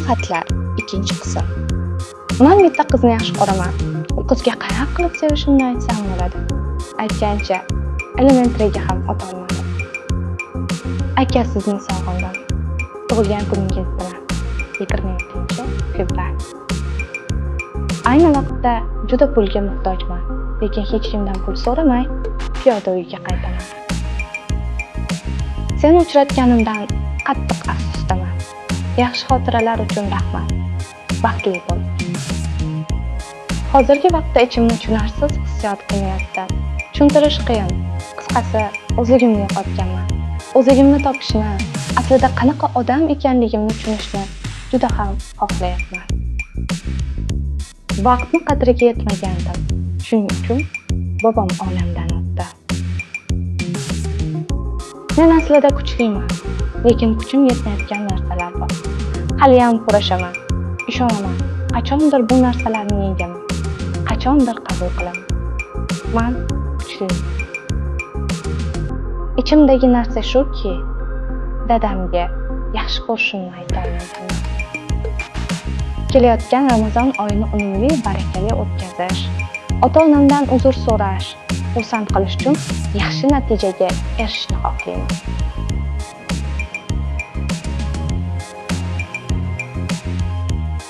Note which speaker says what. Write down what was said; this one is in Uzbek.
Speaker 1: Xatlar, ikkinchi qism. Man bitta qizni yaxshi ko'raman. U qizga qanaqa qilib sevishimni aytsam bo'ladi. Aytgancha, elementaryga ham o'tolmadim. Aka, sizni sog'indim. Tug'ilgan kuningiz bilan. 27 fevral. Ayni vaqtda juda pulga muhtojman, lekin hech kimdan pul so'ramay, piyoda uyga qaytaman. Seni uchratganimdan qattiq afsusdaman. Yaxshi xotiralar uchun rahmat. Baxtli bo'l. Hozirgi vaqtda ichimni tushunarsiz hissiyot qiynayapti. Tushuntirish qiyin. Qisqasi, o'zligimni yo'qotganman. O'zligimni topishni, aslida qanaqa odam ekanligimni tushunishni juda ham xohlayapman. Vaqtni qadriga yetmagandim. Shuning uchun bobom olamdan o'tdi. Men aslida kuchliman, lekin kuchim yetmayotgan narsalar bor. Haliyam kurashaman. Ishonaman, qachondir bu narsalarni yengaman. Qachondir qabul qilaman. Man kuchli. Ichimdagi narsa shuki, dadamga yaxshi ko'rishimni aytolmaganman. Kelayotgan Ramazon oyini unumli, barakali o'tkazish, ota-onamdan uzr so'rash, xursand qilish uchun yaxshi natijaga erishishni xohlayman.